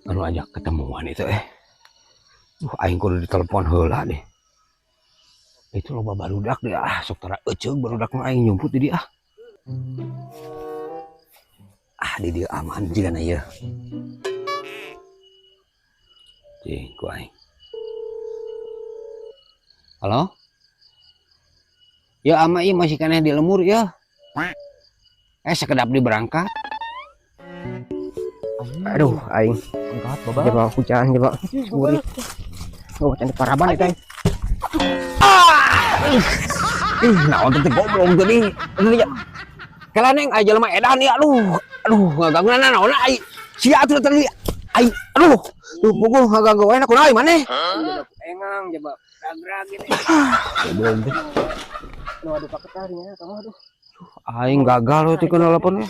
Anu ajak ketemuan itu eh. Aing kudu ditelepon heula deh. Itu loba barudak deh, ah, sok tara eceug barudak mah, aing nyumput di dia ah. Ah, di dia aman jigana ieu. Cing ku aing. Halo? Ya ama, ieu masih keneh di lembur ya. Eh, sekedap di berangkat. Aduh, aing. Angkat, Bapak. Coba hujan, coba. Gurih. Oh, can paraban itu aing. Ih, naon teh goblok tadi. Tadi ya. Kela neng aya jelema edan ya, aduh. Aduh, ngaganggu naon ai. Sia atuh tadi. Ai, aduh. Duh, pukul ngaganggu wae kunaon maneh? Engang coba rag-rag ini. Goblok teh. Aduh, aduh, paketarnya kamu, aduh. Aing gagal we teh telepon.